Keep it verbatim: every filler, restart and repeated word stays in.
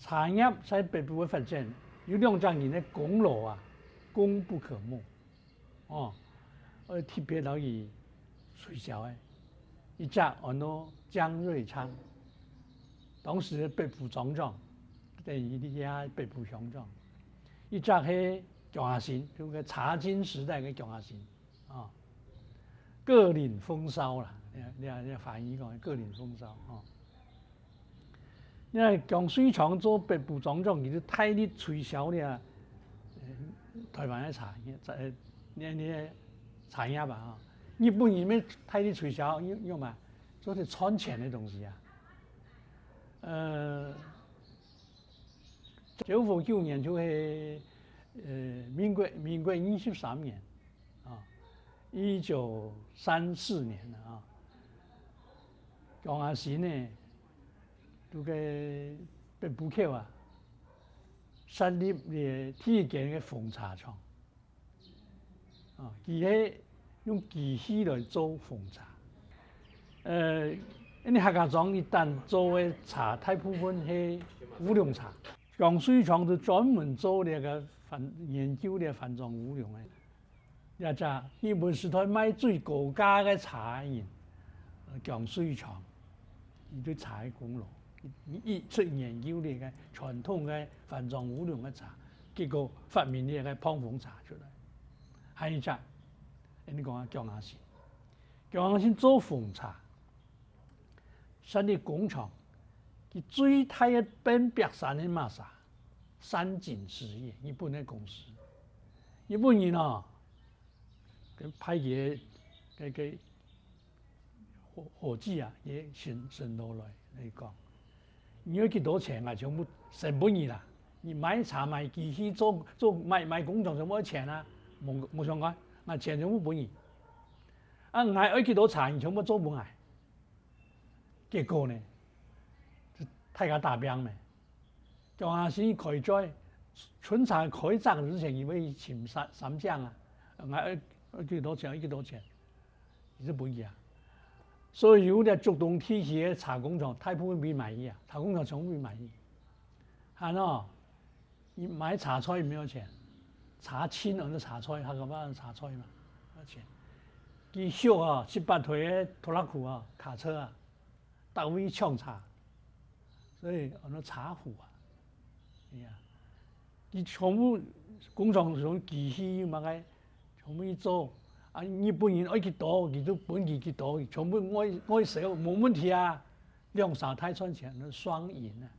茶業在北埔个發展有兩隻人个功勞啊，功不可沒。哦，愛特別摎佢推銷个，一隻安到江瑞昌，當時北埔庄長，等於這下北埔鄉長；一隻係姜阿新，就个茶金時代个姜阿新。 啊，各領風騷啦，這這這華語講各領風騷吼。這姜瑞昌做北埔庄長，佢就大力推銷這，呃，臺灣个茶，茶，呃，這這茶葉啊，吼。日本人乜大力推銷，用用嘛，做得賺錢个東西啊。呃，昭和九年就係，呃，民國民國二十三年。 啊，一九三四年啊，姜阿新呢，就在北埔口啊，設立了第一間个紅茶廠。啊，佢係用機器來做紅茶。呃，因為客家庄一旦做个茶，大部分係烏龍茶。姜瑞昌就專門做這个番，研究這番莊烏龍个。 這隻日本時代賣最高價个茶人，呃，姜瑞昌，佢對茶个功勞，佢佢出研究這个傳統个番莊烏龍个茶，結果發明這个膨風茶出來。還有一隻，恁呢講啊，姜阿新，姜阿新做紅茶， 設立工廠，佢最大个變壁山个麼儕，三井實業，日本个公司。日本人哦，佢派佢个个个伙伙計啊，佢巡巡邏來來講，你愛幾多錢啊，全部先分你啦。你買茶買機器做做買買工廠全部愛錢啊，無無相干，𠊎錢全部分你。啊，𠊎愛幾多茶，你全部做分𠊎。 結果呢，就大家打拚咩。姜阿新開嘴，春茶開張之前，佢會尋三三井啊，𠊎愛愛幾多錢，愛幾多錢，佢就分佢啊。所以有這竹東地區个茶工廠，大部分分埋去啊，茶工廠全部分埋去。還哦， 你買茶菜無愛錢，茶青安到茶菜，客家話安到茶菜嘛，無愛錢。佢畜啊，七八台个拖拉庫啊，卡車啊，逐位搶茶，所以安到茶壺啊，係啊。佢全部工廠用機器麼个，全部去做，啊，日本人愛幾多，佢就分佢幾多，全部外外銷，無問題啊，兩儕大賺錢，安到雙贏啊。